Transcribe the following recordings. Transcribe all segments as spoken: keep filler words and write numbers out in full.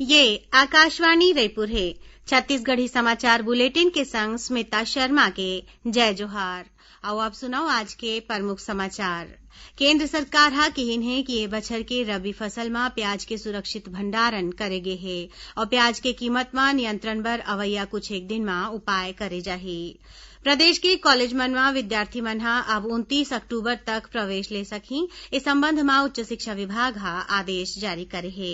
ये आकाशवाणी रायपुर हे। छत्तीसगढ़ी समाचार बुलेटिन के संग स्मिता शर्मा के जय जोहार। अउ अब सुनव आज के प्रमुख समाचार। केंद्र सरकार ह किहिन हे कि ए बछर के रबी फसल म प्याज के सुरक्षित भंडारण करे गे हे अउ प्याज के कीमत म नियंत्रण बर अवइया कुछ एक दिन म उपाय करे जाही। प्रदेश के कॉलेज मन म विद्यार्थी मन ह अब उनतीस अक्टूबर तक प्रवेश ले सकही। ए संबंध म उच्च शिक्षा विभाग ह आदेश जारी करे हे।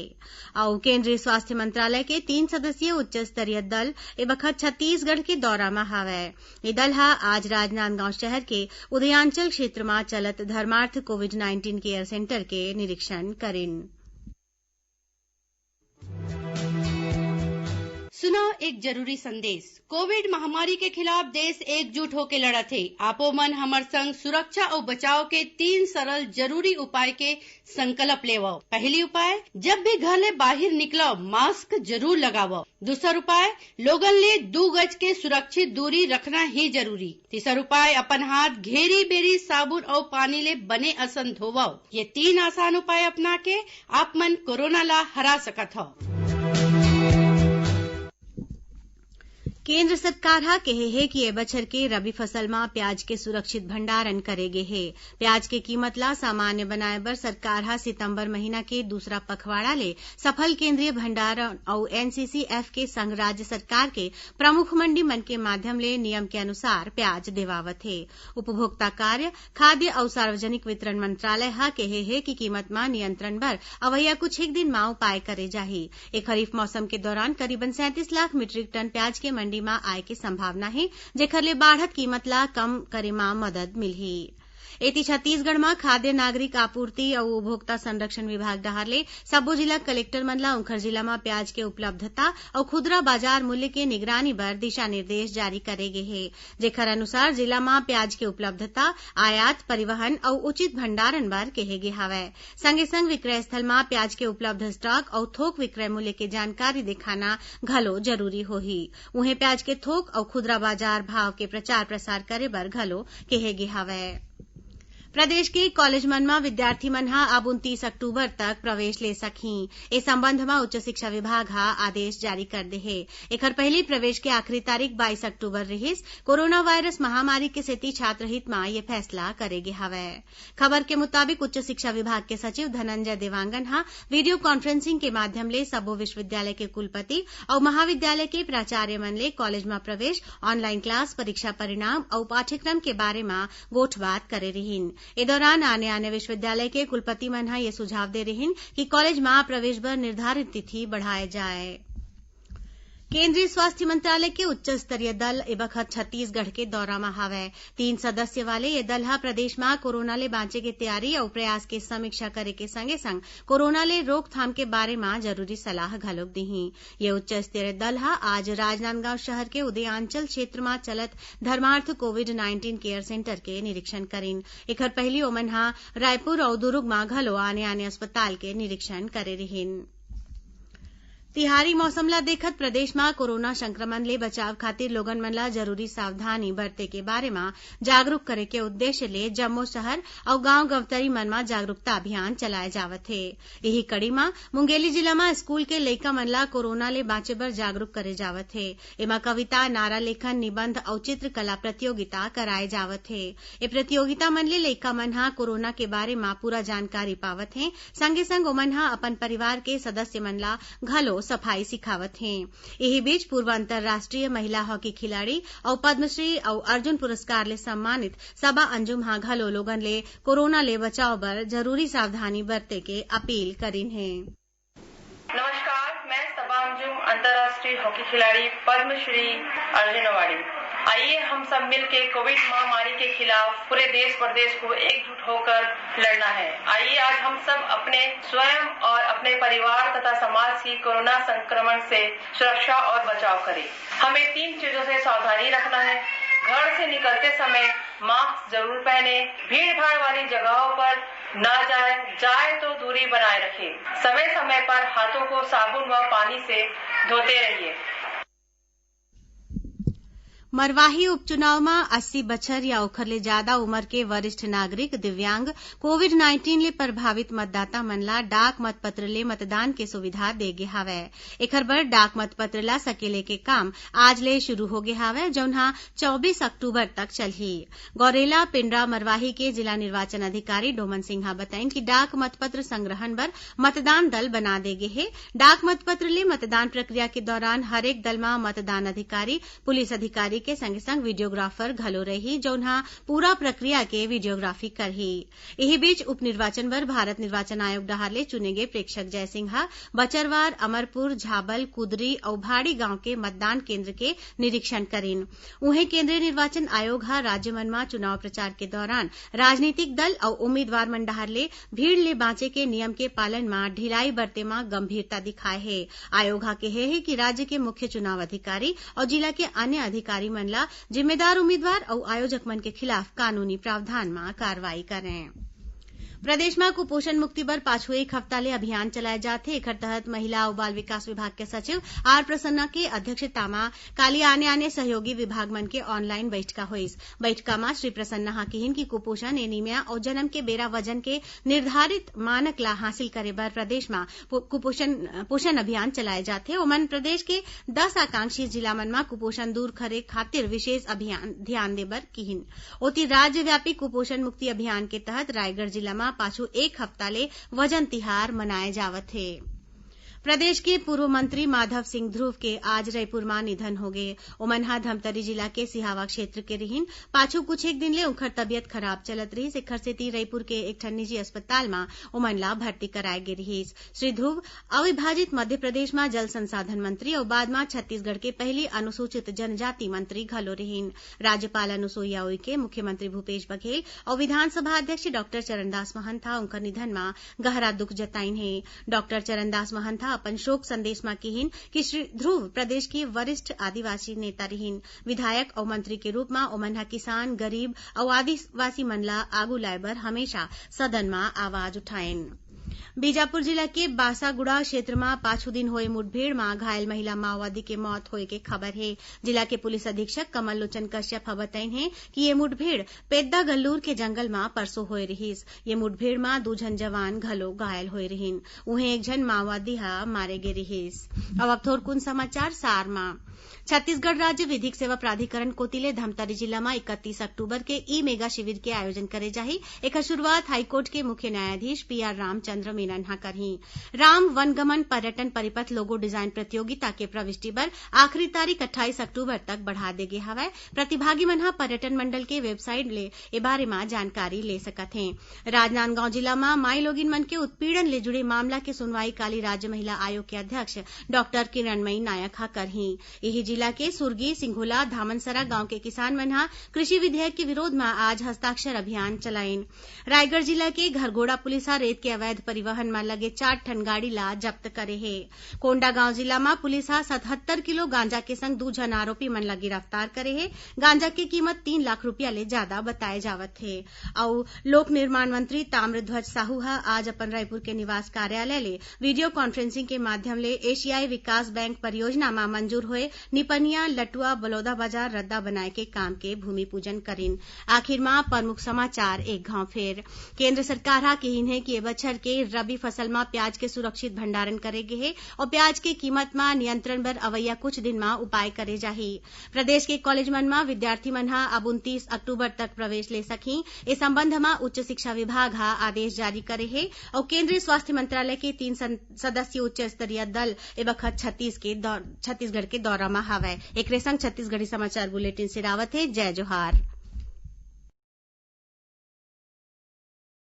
अउ केंद्रीय स्वास्थ्य मंत्रालय के तीन सदस्यीय उच्च स्तरीय दल ए बखत छत्तीसगढ़ के दौरा म हवय। ए दल ह आज राजनांदगांव शहर के उदयांचल क्षेत्र म चलत धर्मार्थ कोविड नाइंटीन केयर सेंटर के निरीक्षण करिन। सुनव एक जरूरी संदेश। कोविड महामारी के खिलाफ देश एकजुट होके लड़त हे। आपो मन हमर संग सुरक्षा अउ बचाव के तीन सरल जरूरी उपाय के संकल्प लेवव। पहली उपाय, जब भी घर ले बाहिर निकलव, मास्क जरूर लगावव। दूसर उपाय, लोगन ले दू गज के सुरक्षित दूरी रखना ही जरूरी। तीसर उपाय, अपन हाथ घेरी बेरी साबुन अउ पानी ले बने असन धोवव। ये तीन आसान उपाय अपना के आप मन कोरोना ला हरा सकत हव। केंद्र सरकार ह केहे हे कि ए बछर के रबी फसल म प्याज के सुरक्षित भंडारण करे गे हे। प्याज के कीमत ला सामान्य बनाए बर सरकार ह सितंबर महीना के दूसरा पखवाड़ा ले सफल केंद्रीय भंडारण अउ एनसीसीएफ के संग राज्य सरकार के प्रमुख मंडी मन के माध्यम ले नियम के अनुसार प्याज देवावत हे। उपभोक्ता कार्य, खाद्य अउ सार्वजनिक वितरण मंत्रालय ह केहे हे कि कीमत म नियंत्रण बर अवइया कुछ एक दिन म उपाय करे जाही। ए खरीफ मौसम के दौरान करीबन सैंतीस लाख मीट्रिक टन प्याज के मंडी म आए के संभावना हे, जेखर ले बाढ़त कीमत ला कम करे म मदद मिलही। एती छत्तीसगढ़ म खाद्य नागरिक आपूर्ति अउ उपभोक्ता संरक्षण विभाग डहार ले सब्बो जिला कलेक्टर मन ला उंखर जिला म प्याज के उपलब्धता अउ खुदरा बाजार मूल्य के निगरानी बर दिशा निर्देश जारी करे गे हे, जेखर अनुसार जिला म प्याज के उपलब्धता, आयात, परिवहन अउ उचित भंडारण बर केहे गे हवय। संगे संग विक्रय स्थल म प्याज के उपलब्ध स्टॉक अउ थोक विक्रय मूल्य के जानकारी देखाना घलो जरूरी होही। उहें, प्याज के थोक अउ खुदरा बाजार भाव के प्रचार प्रसार करे बर घलो केहे गे हवय। प्रदेश के कॉलेज मन म विद्यार्थी मन ह अब उनतीस अक्टूबर तक प्रवेश ले सकही। ए संबंध म उच्च शिक्षा विभाग ह आदेश जारी कर दे हे। एखर पहिली प्रवेश के आखिरी तारीख बाईस अक्टूबर रिहिस। कोरोना वायरस महामारी के सेती छात्र हित म ये फैसला करे गे हवय। खबर के मुताबिक, उच्च शिक्षा विभाग के सचिव धनंजय देवांगन ह वीडियो कॉन्फ्रेंसिंग के माध्यम ले सब्बो विश्वविद्यालय के कुलपति अउ महाविद्यालय के प्राचार्य मन ले कॉलेज म प्रवेश, ऑनलाइन क्लास, परीक्षा परिणाम अउ पाठ्यक्रम के बारे म गोठबात करे रिहिन। ए दौरान आने-आने विश्वविद्यालय के कुलपति मन ह ये सुझाव दे रिहिन कि कॉलेज म प्रवेश बर निर्धारित तिथि बढ़ाए जाए। केंद्रीय स्वास्थ्य मंत्रालय के उच्च स्तरीय दल ए बखत छत्तीसगढ़ के दौरा म हावय। तीन सदस्य वाले ये दल ह प्रदेश म कोरोना ले बांचे के तैयारी अउ प्रयास के समीक्षा करे के संगे-संग कोरोना ले रोकथाम के बारे म जरूरी सलाह घलोक दिही। ये उच्च स्तरीय दल ह आज राजनांदगांव शहर के उदयांचल क्षेत्र म चलत धर्मार्थ कोविड नाइंटीन केयर सेंटर के निरीक्षण करिन। एखर पहिली ओमन ह रायपुर अउ दुरूग म घलो आने-आने अस्पताल के निरीक्षण करे रिहिन। तिहारी मौसम ला देखत प्रदेश म कोरोना संक्रमण ले बचाव खातिर लोगन मन ला जरूरी सावधानी बरते के बारे म जागरूक करे के उद्देश्य ले जम्मो शहर अउ गांव गवतरी मन म जागरूकता अभियान चलाए जावत हे। इही कड़ी म मुंगेली जिला म स्कूल के लइका मन ला कोरोना ले बांचे बर जागरूक करे जावत हे। एमा कविता, नारा लेखन, निबंध अउ चित्रकला प्रतियोगिता कराए जावत हे। ए प्रतियोगिता मन ले लइका मन ह कोरोना के बारे म पूरा जानकारी पावत हें, संगे-संग ओमन ह अपन परिवार के सदस्य मन ला घलो सफाई सिखावत हें। इही बीच, पूर्व अंतर्राष्ट्रीय महिला हॉकी खिलाड़ी अउ पद्मश्री अउ अर्जुन पुरस्कार ले सम्मानित सबा अंजुम ह घलो लोगन ले कोरोना ले बचाव बर जरूरी सावधानी बरते के अपील करिन हे। नमस्कार, मैं सबा अंजुम, अंतर्राष्ट्रीय हॉकी खिलाड़ी, पद्मश्री अर्जुन अवार्डी। आइए हम सब मिलके कोविड महामारी के खिलाफ पूरे देश प्रदेश को एकजुट होकर लड़ना है। आइए आज हम सब अपने स्वयं और अपने परिवार तथा समाज की कोरोना संक्रमण से सुरक्षा और बचाव करें। हमें तीन चीजों से सावधानी रखना है। घर से निकलते समय मास्क जरूर पहने, भीड़ भाड़ वाली जगहों पर ना जाए, जाए तो दूरी बनाए रखें। समय समय पर हाथों को साबुन व पानी से धोते रहिए। मरवाही उपचुनाव म अस्सी बछर या ओखर ले जादा उमर के वरिष्ठ नागरिक, दिव्यांग, कोविड नाइन्टीन ले प्रभावित मतदाता मन ला डाक मतपत्र ले मतदान के सुविधा दे गे हावय। एखर बर डाक मतपत्र ला सकेले के काम आज ले शुरू हो गे हावय, जउन ह चौबीस अक्टूबर तक चलही। गौरेला, पेंड्रा, मरवाही के जिला निर्वाचन अधिकारी डोमन सिंह ह बताइन कि डाक मतपत्र संग्रहण बर मतदान दल बना दे गे हे। डाक मतपत्र ले मतदान प्रक्रिया के दौरान हरेक दल म मतदान अधिकारी, पुलिस अधिकारी के संगे-संग वीडियोग्राफर घलो रही, जउन ह पूरा प्रक्रिया के वीडियोग्राफी करही। इही बीच, उपनिर्वाचन बर भारत निर्वाचन आयोग डहार ले चुने गे प्रेक्षक जयसिंह ह बचरवार, अमरपुर, झाबल, कुदरी अउ भाड़ी गांव के मतदान केंद्र के निरीक्षण करिन। उहें, केंद्रीय निर्वाचन आयोग ह राज्य मन म चुनाव प्रचार के दौरान राजनीतिक दल अउ उम्मीदवार मन डहार ले भीड़ ले बांचे के नियम के पालन म ढिलाई बरते म गंभीरता दिखाए हे। आयोग ह केहे हे कि राज्य के मुख्य चुनाव अधिकारी अउ जिला के अन्य अधिकारी मन ल जिम्मेदार उम्मीदवार अउ आयोजक मन के खिलाफ कानूनी प्रावधान म कार्रवाई करें। प्रदेश म कुपोषण मुक्ति बर पाछू एक हफ्ता ले अभियान चलाए जात हे। एखर तहत महिला अउ बाल विकास विभाग के सचिव आर प्रसन्ना के अध्यक्षता म काली आने-आने सहयोगी विभाग मन के ऑनलाइन बइठका होइस। बइठका म श्री प्रसन्ना ह किहिन कि कुपोषण, एनीमिया अउ जन्म के बेरा वजन के निर्धारित मानक ला हासिल करे बर प्रदेश म पो-, कुपोषण, पोषण अभियान चलाए जाथे। ओमन प्रदेश के दस आकांक्षी जिला मन म कुपोषण दूर करे खातिर विशेष अभियान ध्यान दे बर किहिन। ओती, राज्यव्यापी कुपोषण मुक्ति अभियान के तहत रायगढ़ जिला म पाछू एक हफ्ता ले वजन तिहार मनाए जावत हे। प्रदेश के पूर्व मंत्री माधव सिंह ध्रुव के आज रईपुर म निधन होगे। ओमन ह धमतरी जिला के सिहावा क्षेत्र के रिहिन। पाछू कुछ एक दिन ले उंखर तबियत खराब चलत रिहिस, एखर सेती रईपुर के एक ठन निजी अस्पताल म ओमन ला भर्ती कराए गे रिहिस। श्री ध्रुव अविभाजित मध्य प्रदेश म जल संसाधन मंत्री अउ बाद म छत्तीसगढ़ के पहिली अनुसूचित जनजाति मंत्री घलो रिहिन। राज्यपाल अनुसुईया उइके, मुख्यमंत्री भूपेश बघेल अउ विधानसभा अध्यक्ष डॉक्टर चरणदास महंत ह उंखर निधन म गहरा दुख जताइन हे। डॉक्टर चरणदास महंत ह अपन शोक संदेश म किहिन कि श्री ध्रुव प्रदेश के वरिष्ठ आदिवासी नेता रिहिन। विधायक अउ मंत्री के रूप म ओमन ह किसान, गरीब अउ आदिवासी मन ला आगू लाए बर हमेशा सदन म आवाज उठाइन। बीजापुर जिला के बासागुड़ा क्षेत्र म पाछू दिन होए मुठभेड़ म घायल महिला माओवादी के मौत होए के खबर हे। जिला के पुलिस अधीक्षक कमल लोचन कश्यप ह बतइन हे कि ये मुठभेड़ पेद्दा गल्लूर के जंगल म परसों होए रिहिस। ये मुठभेड़ म दू झन जवान घलो घायल होए रिहिन। उहें, एक झन माओवादी ह मारे गे रिहिस। अब, अब थोरकुन समाचार सार म। छत्तीसगढ़ राज्य विधिक सेवा प्राधिकरण कोति ले धमतरी जिला म इकतीस अक्टूबर के ई मेगा शिविर के आयोजन करे जाही। एखर शुरुआत हाईकोर्ट के मुख्य न्यायाधीश पी आर रामचंद्र मेनन ह करही। राम वनगमन पर्यटन परिपथ लोगो डिजाइन प्रतियोगिता के प्रविष्टि बर आखिरी तारीख अट्ठाईस अक्टूबर तक बढ़ा दे गे हवय। प्रतिभागी मन ह पर्यटन मंडल के वेबसाइट ले ए बारे म जानकारी ले सकत हें। राजनांदगांव जिला म माईलोगिन मन के उत्पीड़न ले जुड़े मामला के सुनवाई काली राज्य महिला आयोग के अध्यक्ष डॉक्टर किरणमयी नायक ह करही। इही जिला के सुरगी, सिंघोला, धामनसरा गांव के किसान मन ह कृषि विधेयक के विरोध म आज हस्ताक्षर अभियान चलाइन। रायगढ़ जिला के घरघोड़ा पुलिस ह रेत के अवैध परिवहन म लगे चार ठन गाड़ी ला जब्त करे हे। कोंडागांव जिला म पुलिस ह सतहत्तर किलो गांजा के संग दू झन आरोपी मन ला गिरफ्तार करे हे। गांजा के कीमत तीन लाख रुपया ले जादा बताए जावत हे। अउ लोक निर्माण मंत्री ताम्रध्वज साहू ह आज अपन रायपुर के निवास कार्यालय ले वीडियो कॉन्फ्रेंसिंग के माध्यम ले एशियाई विकास बैंक परियोजना म मंजूर होए निपनिया, लटुआ, बलौदाबाजार रद्दा बनाए के काम के भूमि पूजन करिन। आखिर म प्रमुख समाचार एक घांव फेर। केंद्र सरकार ह किहिन हे कि ए बछर के रबी फसल म प्याज के सुरक्षित भंडारण करे गे हे अउ प्याज के कीमत म नियंत्रण बर अवइया कुछ दिन म उपाय करे जाही। प्रदेश के कॉलेज मन म विद्यार्थी मन ह अब उनतीस अक्टूबर तक प्रवेश ले सकही। ए संबंध म उच्च शिक्षा विभाग ह आदेश जारी करे हे अउ केंद्रीय स्वास्थ्य मंत्रालय के तीन सं-, सदस्यीय उच्च स्तरीय दल ए बखत छत्तीस के दौ-, छत्तीसगढ़ के दौरा म हवय। एकरे संग छत्तीसगढ़ी समाचार बुलेटिन सिरावत हे। जय जोहार।